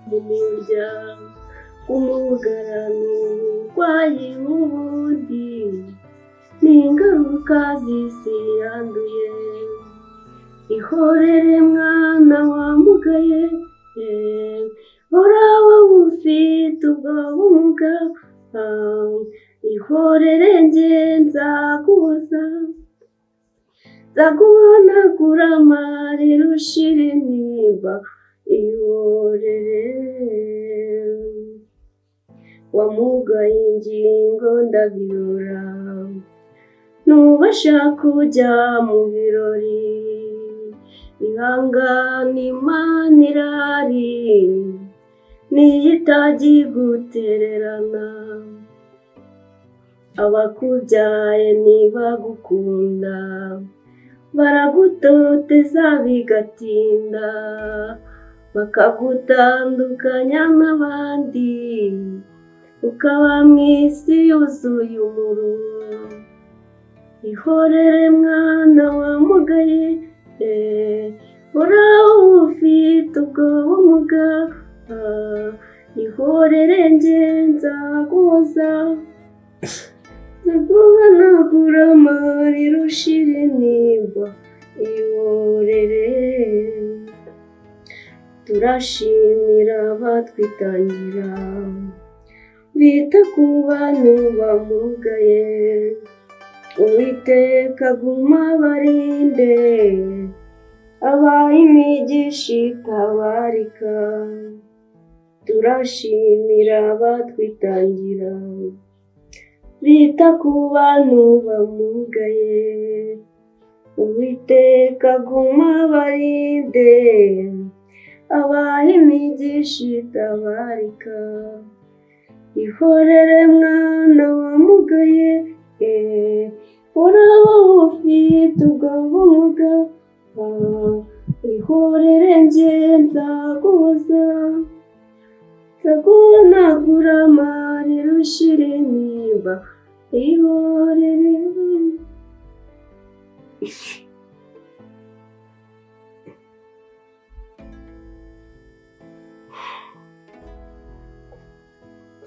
Mu muryango umugara n'uburwayi n'ubundi ni ingaruka z'isi yanduye. Ihorere mwana wamugaye, hora wowe ufite ubwo bumuga, ihorere njye nzaguhoza, nzaguhanagura amarira ushire intimba, ihorere. Wamugaye ingingo ndabirora, ntubasha kujya mu birori, ihangane Imana irahari, niyo itajya igutererana. Abakubyaye ntibagukunda, baragutoteza bigatinda, bakagutandukanya n'abandi, ukaba mu isi yuzuye umuruho. Ihorere mwana wamugaye, uraho ufite ubwo bumuga, ihorere njye nzaguhoza, nzaguhanagura amarira ushire intimba, ihorere. Turashimira abatwitangira, bita ku bantu bamugaye, Uwiteka aguma abarinde, abaha imigisha itabarika. Turashimira abatwitangira, bita ku bantu bamugaye, Uwiteka aguma abarinde, abaha imigisha itabarika. Ihorere mwana wamugaye, uraba ufite ubwo bumuga, ihorere njye nzaguhoza, nzaguhanagura amarira ushire intimba, ihorere.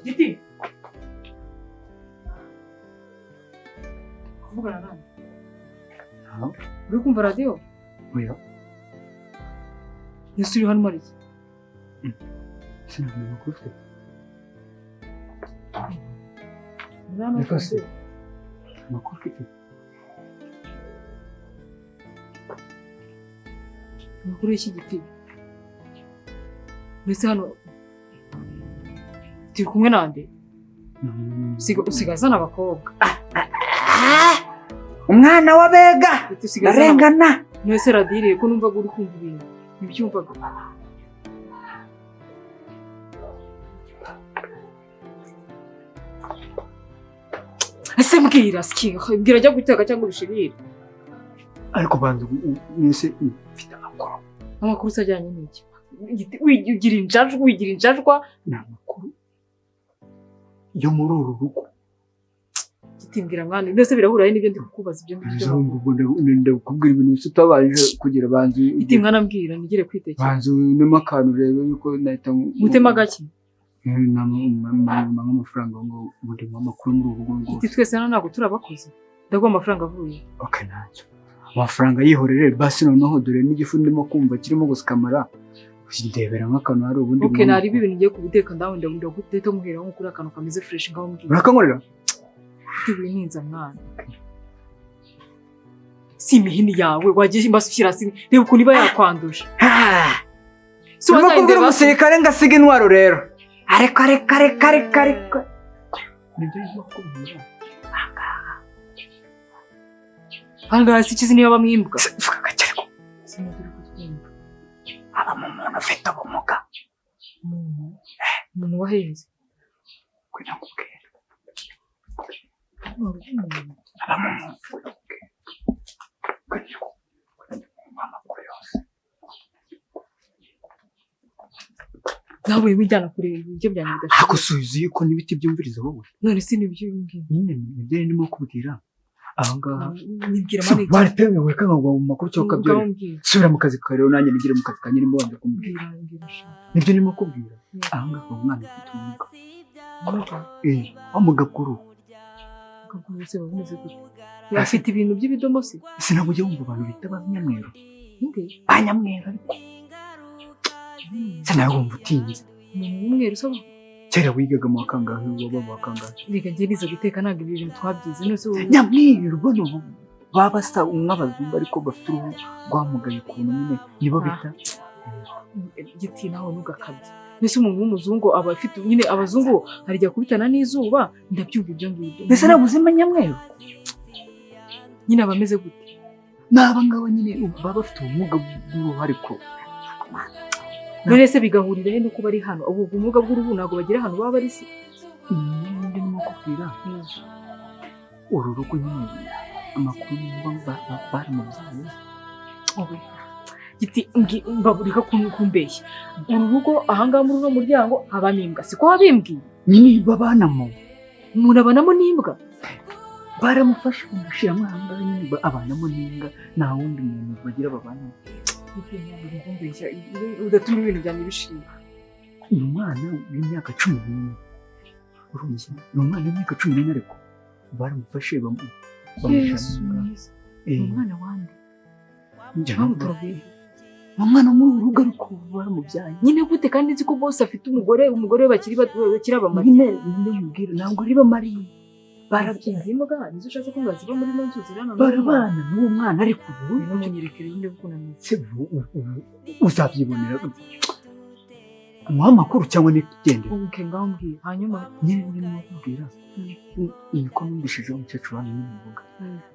Giti! Kuvugana nande? Uri kumva radiyo? Oya. Ese uri hano umara iki? Sinamenya amakuru ufite. Uri hano Reka se. ufite? Amakuru ufite. Amakuru y'iki Giti? Mbese hano turi kumwe nande? Usigaye azana abakobwa. Umwana w'abega Giti usigaye azana ndarengana. Mwese radiriye ko numvaga uri kumva ibintu. Ntibyumvaga. Ese mbwira ski, mbwira ajya guteka cyangwa ubishirire. Ariko banza mwese mfite amakuru. Amakuru se ajyanye n'iki? Giti wigira injajwa, wigira injajwa. Ni amakuru yo muri uru rugo. Giti mbwira mwana, mbese birahura n'ibyo ndi kukubaza ibyo ngibyo. Urumva ubwo ndakubwira ibintu bisa utabanje kugira banza Giti mwana mbwira nigire kwitekera. Banza unemo akantu urebe yuko nahita Mutema gake. Amafaranga ngo ubundi amakuru muri uru rugo rwose. Giti twese hano ntabwo turabakoze. Ndaguha amafaranga avuye. Okay ntacyo. Amafaranga yihorere basi noneho dore n'igifu ndimo kumva kirimo gusikamara. Ndebera nk'akantu hari ubundi. Okay nari ibi bintu ngiye kubiteka ndaho ndaguteta muhera nko kuri akantu kameze fresh ngaho mbwira. Urakankorera? Giti wininza mwana. Si imihini yawe wagiye imbasukira si reba ukuntu iba yakwanduje. Si Urimo kubwira wazayindeba umusirikare ngo asige intwaro rero. Ariko ariko ariko ariko ariko. Nibyo ndimo kukubwira. Ahangaha si ikizi niba bamwimbwa. Vuga gake ariko. Sinigera kutwumva. Habamo umuntu ufite ubumuga. Umuntu wahenze. Ngwino nkubwire. Habamo umuntu. Ngwino amakuru yose. Nawe wijyana kure ibyo byanjye bidashoboka. Ariko si uzi yuko n'ibiti byumviriza wowe. None si nibyo mbwira. Nyine nibyo ndimo kukubwira. Aha ngaha Nibwira mani. Waritewe wekanga ngo mu makuru cyo kabyore. Mbwira. Subira mu kazi kawe rero, nanjye nigire mu kazi kanjye, nimba wanje kumbwira. Mbwira, mbwira sha. Nibyo ndimo kubwira. Aha ngaha umwana ufite ubumuga. Ubumuga? Eh, w'amugakuru. Akaguru se bumeze gute? Afite ibintu by'ibidomo se? Sinabwo ujya wumva abantu bita ba nyamweru? Ninde? Ba nyamweru, ariko se nawe wumva utinze. Umuntu w'umweru usaba. Kera wigaga mu wa kangahe? Waba mu wa kangahe? Reka njye nize guteka, ntabwo ibi bintu twabyize. None se wowe? Nyamweru bano baba basa nk'abazungu ariko bafite uruhu rwamugaye ukuntu nyine, nibo bita. Giti, nawe ntugakabye. Mbese umuntu w'umuzungu aba afite nyine, abazungu hari igihe akubitana n'izuba, ndabyumva ibyo ngibyo. Mbese ntabwo uzima nyamweru? Nyine aba ameze gute? Ni aba ngaba nyine baba bafite ubumuga bw'uruhu ariko. None se bigahurira he no kuba ari hano? Ubu bumuga bw'uruhu ntabwo bagira ahantu baba bari se? Ndimo kubwira uru rugo nyine, amakuru numva baramubyaye. Owe. Giti, mbaburika kumbeshya. Uru rugo ahangaha muri uno muryango habamo imbwa, siko wabimbwiye? Nyine babanamo. Umuntu abanamo n'imbwa? Baramufasha bamushyiramo aha ngaha nyine, abanamo n'imbwa, nta wundi muntu bagira babanamo. Kumbeshya udatuma ibintu byanjye bishira. Ni umwana w'imyaka 14, urumva? Ni umwana w'imyaka 14, ariko baramufashe bamushyiramo Yesu aha ngaha. mwiza. Eh, Ni umwana wande? Njye numva- Bamutoraguye? Ni umwana muri uru rugo ariko baramubyaye. Nyine gute kandi nzi ko bose afite umugore, umugore we bakiri bato, bakiri abamari? Nyine nyine mubwira, ntabwo ari bamariye, barabyaye. Izi mbwa nizo ushatse ko ziba muri ino nzu zirana? Barabana n'uwo mwana ariko ubu Ntumunyerekere undi ukuntu ameze. Se ubu uzabyibonera, umuha amakuru cyangwa nigendere. Okay, ngaho mbwira hanyuma. Nyine ndimo kubwira, niko numvishije umukecuru hano nyine muvuga.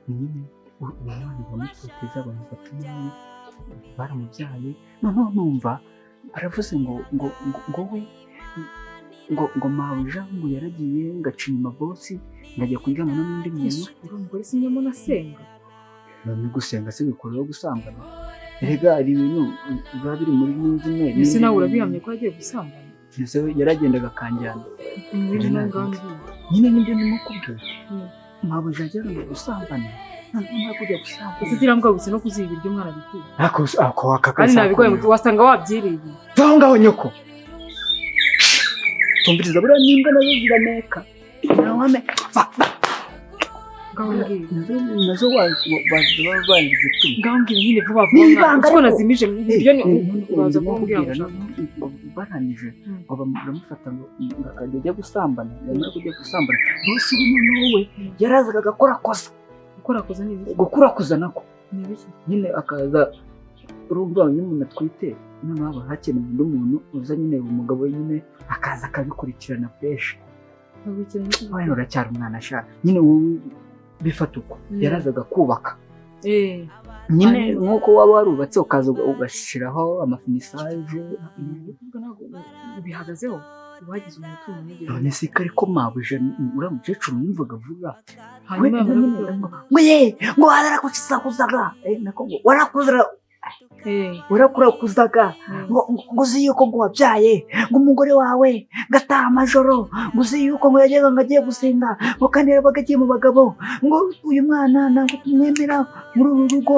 Ni nyine uwo mwana bamutoteza, bamufata nabi, baramubyaye. Noneho numva baravuze ngo we ngo mabuja ngo yaragiye ngaca inyuma bosi, ngajya kuryamana n'undi muntu. Yesu, uriya mugore sinyamo nasenga. None gusenga se bikuraho gusambana? Erega hari ibintu biba biri muri n'inzu imwe. Ese nawe urabihamye ko yagiye gusambana? Ese we yaragendaga akanjyana. Nyine ngaho mbwira. Nyine nibyo ndimo kubwira. Mabuja yajyaga gusambana, noneho nta kujya gusambana. Ese ziriya mbwa gusa no kuziha ibiryo umwana bikwiye? Ako ako aka. Kandi nabikoye, wasanga wabyiriye. Va aho ngaho nyoko, tumviriza, buriya n'imbwa nazo ziraneka, nawame. Ngaho mbwira. Nazo nazo baba bazituma. Ngaho mbwira nyine vuba Ni vuba. ibanga. Mwana, uko Ariko- nazimije ibyo ni uraza kumbwira ngo ushaka. Barangije ngo baramufata ngo akajya ajya gusambana, yamara kujya gusambana bose ubu noneho we yarazaga agakorakoza. Gukorakoza ni ibiki? Gukurakuza nako. Ni ibiki? Nyine akaza, urumva iyo umuntu atwite noneho haba hakenewe undi muntu uza nyine, umugabo nyine akaza akabikurikirana fresh. Bakurikirana iki? Wenda uracyari umwana ashaka nyine wowe bifata uko. Yarazaga kubaka. Nyine nk'uko waba warubatse ukaza ugashyiraho amafinissage. Kuvuga ntabwo bihagazeho, wagize umutungo nigeze. None se ko ariko mabuja uriya mukecuru numvaga avuga. Hanyuma yamara gukura Ngo ye ngo warakusakuzaga, nako ngo warakuzara. Warakurakuzaga. Ngo uzi yuko ngo wabyaye, ngo umugore wawe ngo ataha amajoro, ngo uzi yuko ngo yajyaga ngo agiye gusenga, ngo kandi yabaga agiye mu bagabo, ngo uyu mwana ntabwo tumwemera muri uru rugo,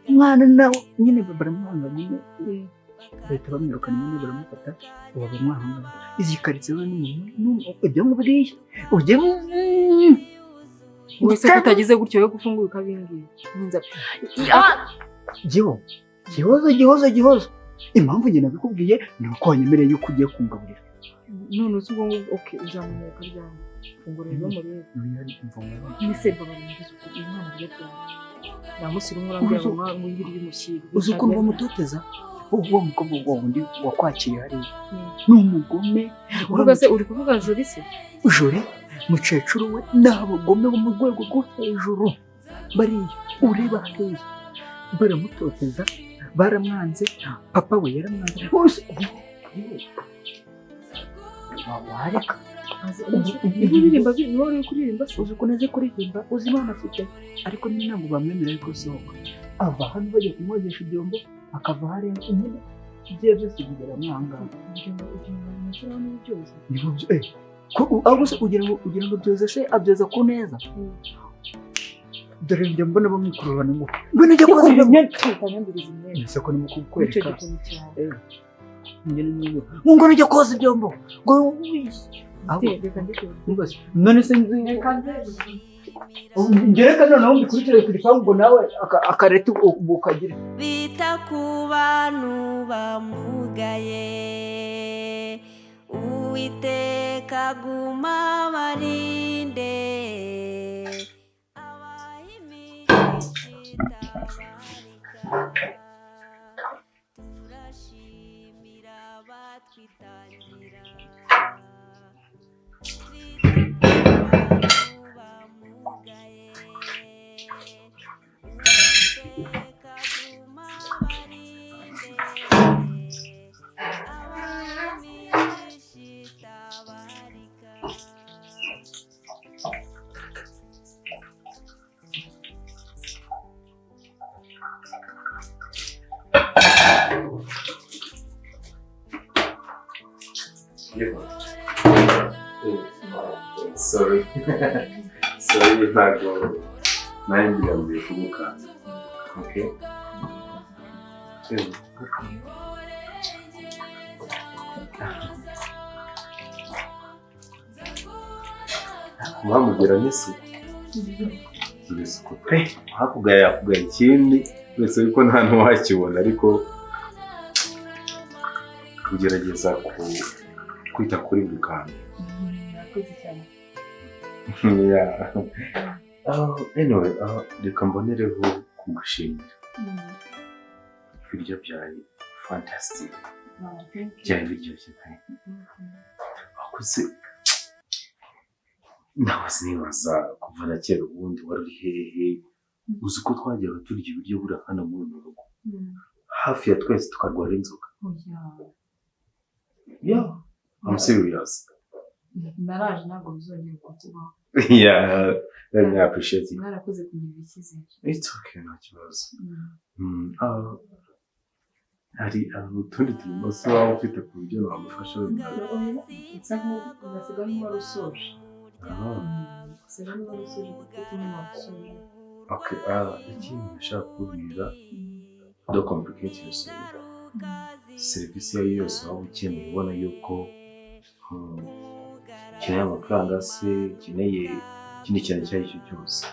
umwana nawe nyine baramwanga nyine. Bahita bamwirukana nyine, baramufata ubu bamwanga. Izi karitsiye we n'umuntu ujya mu buriya ujya mu Wowe se ko utagize gutyo yo gufungura ukabimbwira n'inzara? Giho gihozo gihozo gihozo, impamvu njye nabikubwiye ni uko wanyemereye yuko ugiye kungaburira. None uzi ubwo ngubwo, okay, uzamunyereka ryari? Fungura rero murebe. Nise mbabara ngize uti uyu mwana arya ryari? Namusira umwe urambwira ngo ngo ngire umushyire. Uzi ukuntu bamutoteza uwo mukobwa wa wundi wakwakiriye hariya? Ni umugome. Kuvuga se uri kuvuga Jori se? Jore mukecuru we ni abagome bo mu rwego rwo hejuru, bariya ureba hariya baramutoteza, baramwanze, papa we yaramwanze bose. Wareka. Niba uririmba, niba uri kuririmba se? Uzi ukuntu azi kuririmba, uzi impano afite, ariko nyine ntabwo bamwemerera yuko asohoka, ava hano bajya kumwogesha ibyombo, akava hariya nyine ibyo byose bigera mwangaha. Ibyo nashyiraho byose. Nibo byo ahubwo se ugira ngo byoza se abyoza ku neza? Dore njya mbona bamukururana ngo ngwino ujye koza imyenda. Utanyanduriza imyenda. Ese ko ndimo Nicyo kukwereka. gikoni cyawe. Ngo ujye koza ibyombo. Ngo Reka ndeke. None se Reka nze. ngereka noneho mbikurikire ku gipangu ngo nawe akareta ukagira. Bita ku bantu bamugaye, Uwiteka aguma abarinde, abahe imigisha itabarika. Turashimira abatwitangira. Bita ku bantu bamugaye, Uwiteka aguma abarinde, abahe imigisha itabarika. Sorry. Sorry, ntabwo nari ngambiriye kugukanga. Okay? Mwamubwira n'isuku. Gira isuku pe. Hakugaya yakugaya ikindi, uretse yuko nta n'uwakibona, ariko kugerageza kwita kuri buri kantu. Murakoze cyane. Yeah. Anyway, reka mbonereho kugushimira. Ibiryo byari fantastic. Byari biryoshye pe. Wakoze. Nahoze nibaza kuva na kera ubundi wari uri hehe. Uzi ko twajyaga turya ibiryo buriya hano muri uru rugo. Hafi ya twese tukarwara inzoka. Yeah, I'm serious. Naraje ntabwo bizongera kutubaho. Yeah, let me appreciate it. Mwarakoze kungirira icyizere. It's okay, nta kibazo. Hari utundi turimo se waba ufite ku buryo wagufasha wenda? Nsa nk'ugasiga n'uwari usoje. Usiga n'uwari usoje kuko tumwe wadusoje. Okay, ikindi nashaka kukubwira, don't complicate yourself. Serivisi iyo ari yo yose waba ukeneye, ubona yuko ukeneye amafaranga se, ukeneye ikindi kintu icyo ari cyo cyose,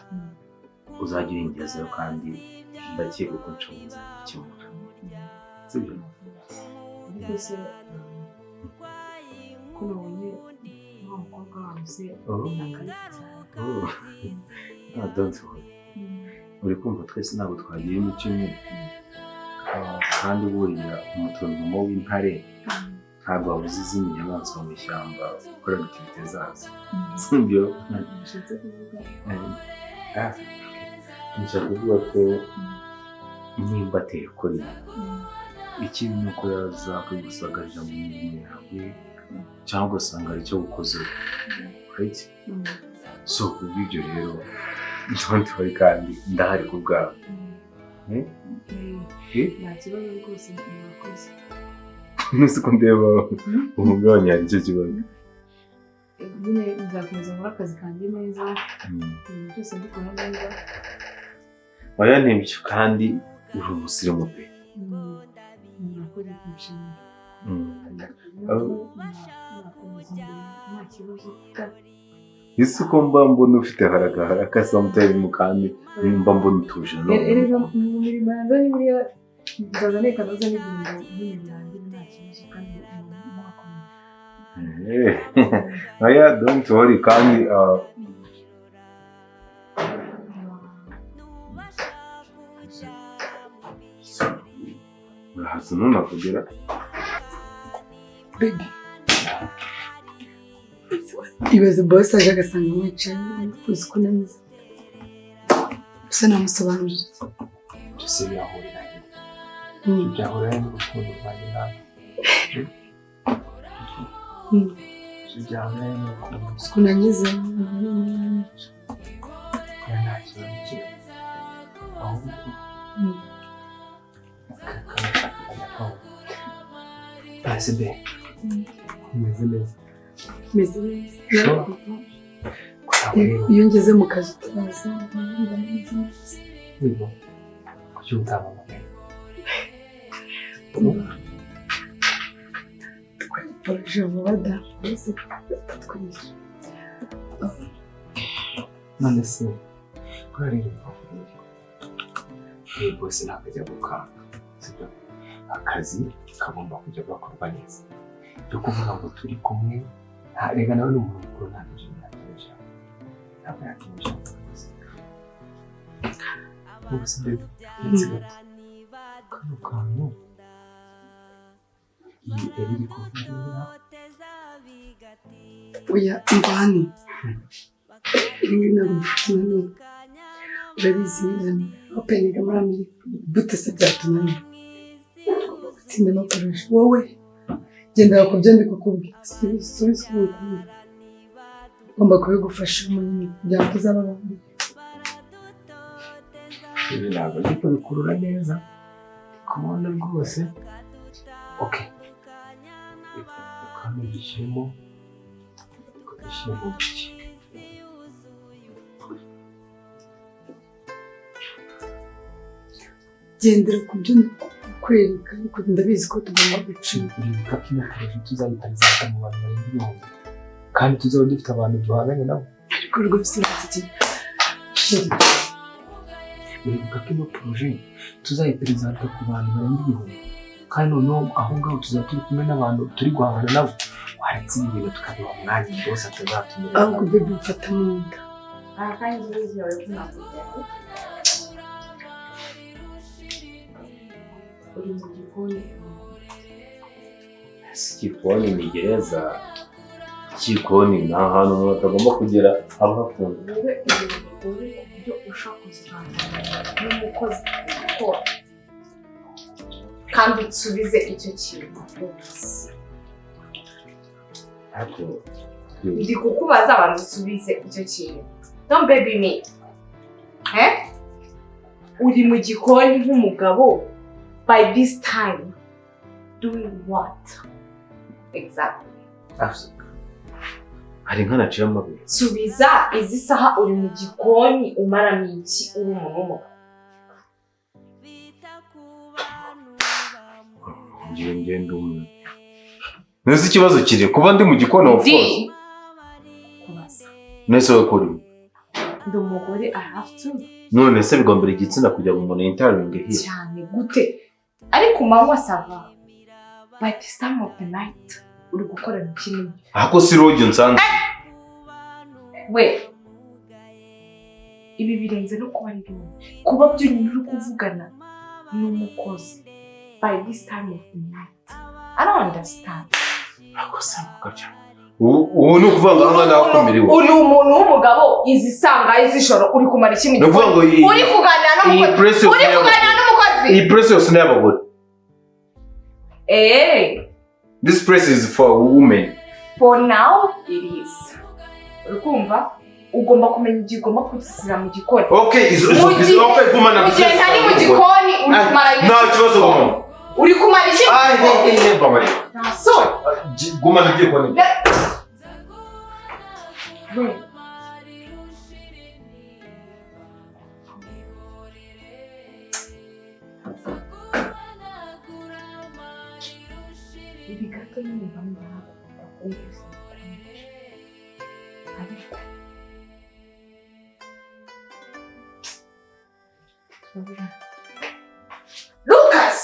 uzajya uringezayo kandi ndakeka ko nshoboye nzabikemura. Sibyo? Ariko se ko nabonye wa mukobwa wawe se akareka cyane. Oh. Ah, don't worry. Uri kumva twese ntabwo twagira imico imwe. Kandi buriya umutontomo w'intare ntabwo wabuze izindi nyamaswa mu ishyamba gukora activité zazo. Sibyo? Bishatse kuvuga Nshaka kuvuga ko nimba ateye kuri ikindi ni uko yaza akigusagarira mu mirimo yawe cyangwa ugasanga hari icyo gukozeho. Right? So kubw'ibyo rero don't worry kandi ndahari ku bwawe. Nta kibazo rwose, murakoze. Ntuzi ko ndeba umugabane hari icyo kibazo. Nyine nzakomeza nkore akazi kanjye neza, ibintu byose mbikora neza. Oya nibyo kandi uri umusirimu pe. Murakoze kunshimira. Nakomeza imbere nta kibazo. Ese uko mba mbona ufite haraka sometimes kandi mba mbona utuje none. Erega mu mirimo yanzanye buriya nzaza neka noza n'ibintu nyine birangire nta kibazo kandi mwakomeza. Oya don't worry kandi urahaza ntunavugira. Baby. Ibaze boss aje agasanga mwicaye, uzi ko nameze. Gusa namusobanurira iki? Byose birahurira he? Byahurira n'urukundo rwanjye nawe. Byahurira n'urukundo. Uzi ko nanyuze. Oya nta kibazo kirimo. Ahubwo Ese be, umeze neza? Meze neza. Sure. Ko Ntabwo rero Iyo ngeze mu kazi utaza, mba meze neza. wibo kuki utampamagaye? Twayiporoje vuba da, mbese batatwishe. None se buriya rero mva nkubwire, bose ntabwo ajya gukanga, sibyo? Akazi kagomba kujya gakorwa neza. Byo kuvuga ngo turi kumwe, nta rega, nawe ni umuntu mukuru, ntabwo ibyo yakwinjira, ntabwo yakwinjira. Ubu se baby, uretse gato, kano kantu iyi eri iri kuvuga. Oya, umva hano. Ibi ngibi ntabwo byatunaniye. Urabizi neza, openinga muri Amerika. Gute se byatunaniye? Tugomba gutsinda no kurusha. Wowe gendera ku byo ndi kukubwira. Subiza uko bikubwira. Ugomba kubigufashamo nyine kugira ngo tuzaba abambere. Ibi ntabwo ndi kubikurura neza, ndi kubona rwose. Okay, reka dushyiremo, reka dushyiremo gutya. Gendera ku byo ndi kukwereka, ariko ndabizi ko tugomba gucika. Uribuka ko ino projet tuzayiperezanta mu bantu barenga 1000, kandi tuzaba dufite abantu duhanganye nabo. Ariko rwose uretse iki? Chéri, Uribuka ko ino projet tuzayiperezanta ku bantu barenga 1000, kandi noneho aho ngaho tuzaba turi kumwe n'abantu turi guhangana nabo. Waretse ibi bintu tukabiha umwanya rwose atazatumerera? Ahubwo baby, mfata mu nda. Aha kandi ikibazo cyawe ko nakujyanye uri mu gikoni. Si igikoni ni gereza? Igikoni ni ahantu umuntu atagomba kugera, haba hafunze. Wowe uri mu gikoni ku buryo ushobora kuzirangana n'umukozi ukora, kandi unsubize icyo kintu rwose. Ariko Ndi kukubaza, abantu, usubize icyo kintu. Don't baby me. Eh, uri mu gikoni nk'umugabo by this time doing what exactly? Hari inka naciye amabere. Subiza, izi saha uri mu gikoni umaramo iki, uri umuntu w'umugabo? Ngiye ngenda umwe. Nzi ikibazo kiri kuba ndi mu gikoni, of Ndi course. kubaza. Nese wowe kuri Ndi umugore, I have to. None se bigombera igitsina kugira ngo umuntu yintaringe here? Cyane gute? Ariko manywa ça va, by this time of the night uri gukora kinini. Ahako si rogi nsanze. We, ibi birenze no kuba ari bimwe, kuba byonyine uri kuvugana n'umukozi by this time of the night, I don't understand. Ako se mukabya. Ubu ni ukuvuga ngo aha ngaha nakumiriwe. Uri umuntu w'umugabo, izi sangahe z'ijoro uri kumara iki mu Ni ukuvuga ngo gikoni? iyi Uri kuganira iyi n'umukozi? press yose Uri ni kuganira iy'abagore. n'umukozi? Iyi press yose ni iy'abagore. Eee. This press is for women. For now it is. Uri kumva, ugomba kumenya igihe ugomba kuzisira mu gikoni. Okay, izo Mu izo gihe- okay, gumana. Mu gihe ntari mu gikoni uri kumara iki? Nta kibazo, gumana. Uri kumara iki mu Ai, gikoni? hey, hey, babarira. Nta soni. Gumana igikoni. We, ibi gato nyine bamwe baragukunda kumvise, ariko turabona Lucas.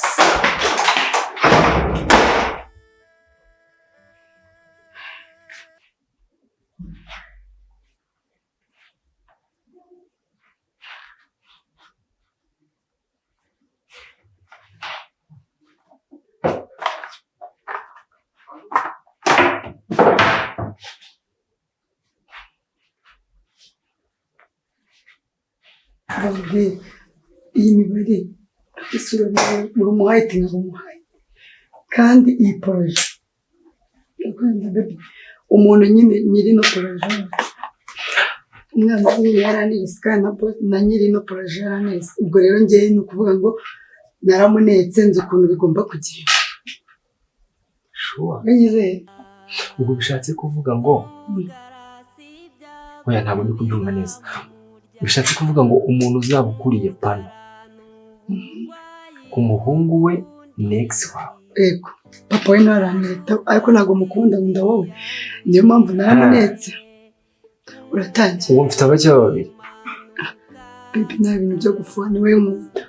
Babwiye iyi mibare isura buri umuhayiti nkaba umuhayiti, kandi iyi projet ndakwenda baby, umuntu nyine nyiri ino projet, umwana we yaranirisi, kandi na nyiri ino projet yaranirisi. Ubwo rero ngewe ni ukuvuga ngo naramunetse, nzi ukuntu bigomba kugenda. Sure. Wanyizeye? Ubwo bishatse kuvuga ngo Oya, ntabwo ndi kubyumva neza. Bishatse kuvuga ngo umuntu uzaba ukuriye pano, umuhungu we ni ex wawe? Yego, papa we nawe arantereta, ariko ntabwo mukunda, nkunda wowe, niyo mpamvu naramunetse. Uratangiye. Ubu mfite abakeba babiri. Baby, nta bintu byo gufuha, ni wowe nkunda.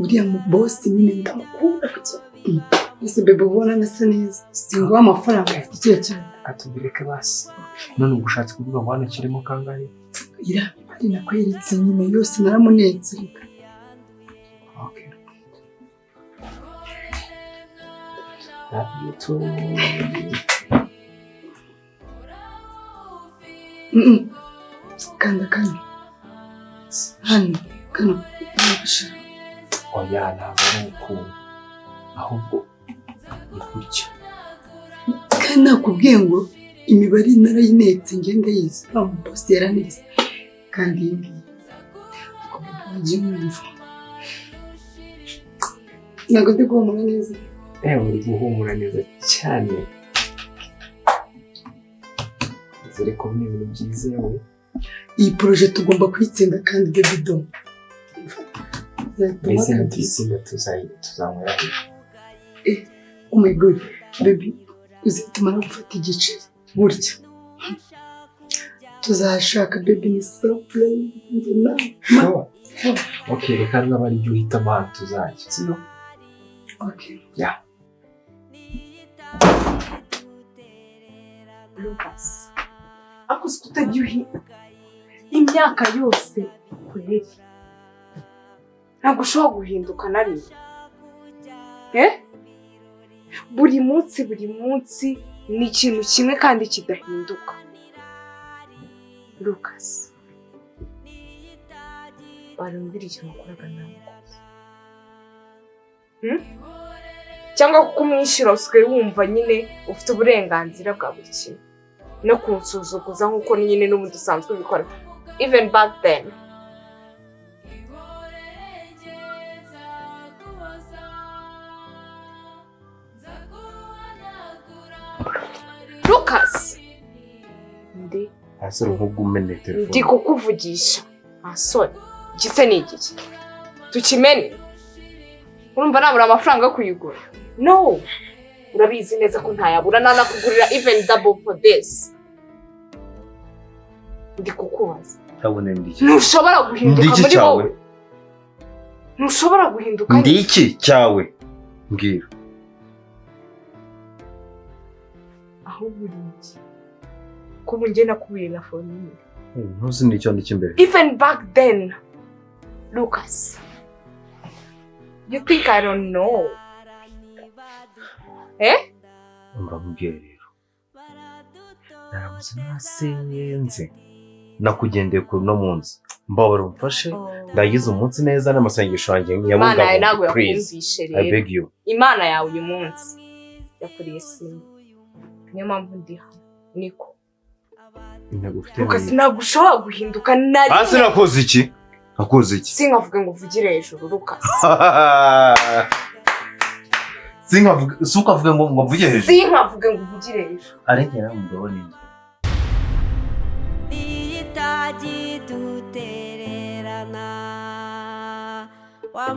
Uriya mu boss nyine ndamukunda. Ese baby, ubona nasa neza? Singuha amafaranga, afite ikihe cyane? Katubireke basi. None ubwo ushatse kuvuga ngo hano kirimo kangahe? Iriya mibare nakweretse nyine yose naramunetse. Okay. Love you too. Kanda kano hano, kano nagashaka. Oya, ntabwo ari ukuntu, ahubwo ni gutya. Kandi nakubwiye ngo imibare narayinetse, ngenda yize, wa mu boss yaraneze kandi iyi ngiyi. Ariko baby, wagiye wumva, ntabwo ndi guhumura neza. Uri guhumura neza cyane. Dore ko ni ibintu byizewe. Iyi projet tugomba kuyitsinda kandi baby do. Mbese nituyitsinda tuzanywera he? Oh my God, baby, uzitumara gufata igiceri gutya tuzashaka, baby, ni surprise njye nawe. Sure. Okay, reka naba ari byo uhitamo ahantu tuzajya, sibyo? Okay. Yeah. Lucas, ako uzi ko utajya imyaka yose kweri, ntabwo ushobora guhinduka na rimwe. Eh? Buri munsi, buri munsi ni ikintu kimwe kandi kidahinduka. Lucas, barambwira ikintu wakoraga nawe, Cyangwa kuko umwishyura usigaye wumva nyine ufite uburenganzira bwa buri kintu no kunsuzuguza nk'uko nyine n'ubundi usanzwe ubikora even back then. Lucas, ndi Hasi nk'ubwo umene telefone. Ndi kukuvugisha nta soni. Igise ni igiki tukimene? Urumva nabura amafaranga yo kuyigura? No, urabizi neza ko ntayabura, nanakugurira even double for this. Ndi kukubaza. Ndabona ndi iki? Ntushobora guhinduka Ndi iki muri cyawe? wowe. Ntushobora guhinduka. Ndi iki cyawe? Mbwira. Ahubwo uri iki? Kuba njye nakuburiye na phone. Ntuzi n'icyo ndi cy'imbere. Even back then, Lucas, you think I don't know? Eh? Umva nkubwire rero. Naramutse nasenze. Nakugendeye kuri uno munsi. Mbabara umfashe, ndagize umunsi neza n'amasengesho yanjye Imana yawe nyabungabunga. ntabwo Please. yakumvishe I rero. beg you. Imana yawe uyu munsi yakuriye simba. Niyo mpamvu ndi hano. Niko. Intego ufite. Lucas, ntabwo ushobora guhinduka na Hasi rimwe. nakoze iki? Nakoze iki? Sinkavuge ngo uvugire hejuru, Lucas. Sinkavuge, sukavuge ngo mvuge hejuru. Sinkavuge ngo uvugire hejuru. Arengera umugabo ni nde? Niyitagidutererana wa.